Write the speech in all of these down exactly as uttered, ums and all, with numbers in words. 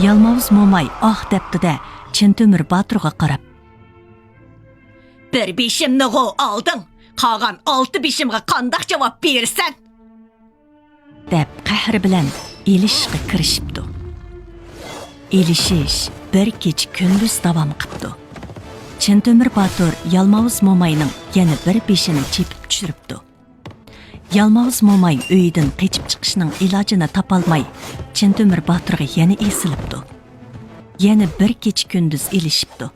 يالماۋۇز موماي ئاھ دەپتۇ-دە، چىن تۆمۈر باتۇرغا قاراپ. بىر بېشىمنىغۇ ئالدىڭ، قالغان ئالتە بېشىمغا قانداق جاۋاب بېرىسەن؟ دەپ قەھرى بىلەن ئېلىشىشقا كىرىشىپتۇ. ئېلىشىش بىر كېچە كۈندۈز داۋام قىپتۇ. چىن تۆمۈر باتۇر يالماۋۇز موماينىڭ يەنە بىر بېشىنى چېپىپ چۈشۈرۈپتۇ. يالماۋۇز موماي ئۆيىدىن قېچىپ چىقىشنىڭ ئىلاجىنى تاپالماي، چىن تۆمۈر باتۇرغا يەنە ئېسىلىپتۇ. يەنە بىر كېچە كۈندۈز ئېلىشىپتۇ.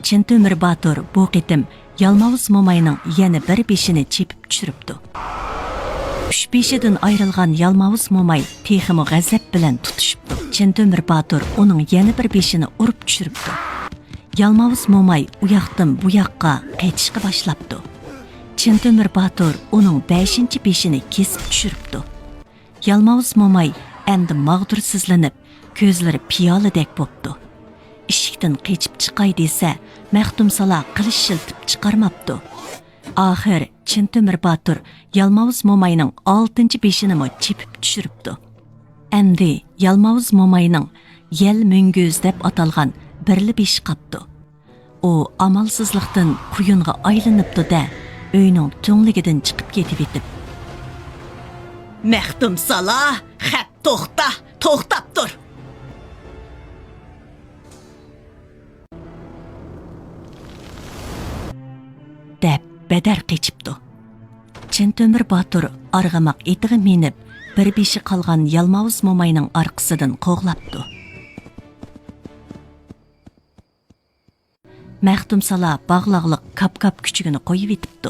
چىن تۆمۈر باتۇر بۇ قېتىم يالماۋۇز موماينىڭ يەنە بىر بېشىنى چېپىپ چۈشۈرۈپتۇ. ئۈچ بېشىدىن ئايرىلغان يالماۋۇز موماي تېخىمۇ غەزەپ بىلەن تۇتۇشۇپتۇ. چىن تۆمۈر باتۇر ئۇنىڭ يەنە بىر بېشىنى ئۇرۇپ چۈشۈرۈپتۇ. يالماۋۇز موماي ئۇياقتىن بۇياققا قېچىشقا باشلاپتۇ. چىن تۆمۈر باتۇر ئۇنىڭ بەشىنچى بېشىنى كېسىپ چۈشۈرۈپتۇ. يالماۋۇز موماي ئەمدى ماغدۇرسىزلىنىپ، كۆزلىرى پىيالىدەك بوپتۇ. ئىشىكتىن قېچىپ چىقاي دېسە، مەختۇمسالا قىلىچ شىلتىپ چىقارماپتۇ. ئاخىر چىن تۆمۈر باتۇر يالماۋۇز موماينىڭ ئالتىنچى بېشىنىمۇ چېپىپ چۈشۈرۈپتۇ. ئەمدى يالماۋۇز موماينىڭ يەل مۈڭگۈز دەپ ئاتالغان بىرلا بېشى قاپتۇ. ئۇ ئامالسىزلىقتىن قۇيۇنغا ئايلىنىپتۇ-دە، ئۆينىڭ تۈڭلۈكىدىن چىقىپ كېتىۋېتىپ. مەختۇمسالا، خەپ توختا، توختاپ تۇر! دەپ بەدەر قېچىپتۇ. چىن تۆمۈر باتۇر ئارغىماق ئېتىغا مىنىپ، بىر بېشى قالغان يالماۋۇز موماينىڭ ئارقىسىدىن قوغلاپتۇ. مەختۇمسالا باغلاقلىق كاپ-كاپ كۈچۈكىنى قويۇۋېتىپتۇ.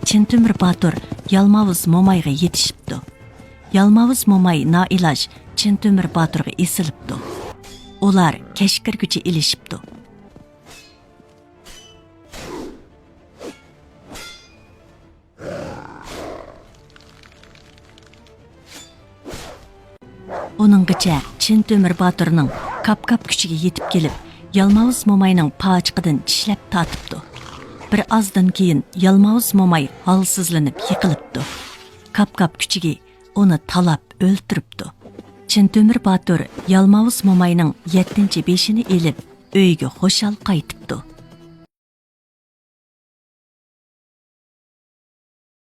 چىن تۆمۈر باتۇر يالماۋۇز مومايغا يېتىشىپتۇ. يالماۋۇز موماي نائىلاج چىن تۆمۈر باتۇرغا ئېسىلىپتۇ. ئۇلار كەچ كىرگۈچە ئېلىشىپتۇ. ئۇنىڭغىچە چىن تۆمۈر باتۇرنىڭ كاپ-كاپ كۈچۈكى يېتىپ كېلىپ، يالماۋۇز موماينىڭ پاچىقىدىن چىشلەپ تارتىپتۇ. بىر ئازدىن كېيىن يالماۋۇز موماي ھالسىزلىنىپ يىقىلىپتۇ. كاپ-كاپ كۈچۈكى ئۇنى تالاپ ئۆلتۈرۈپتۇ. چىن تۆمۈر باتۇر يالماۋۇز موماينىڭ يەتتىنچى بېشىنى ئېلىپ، ئۆيىگە خۇشال قايتىپتۇ.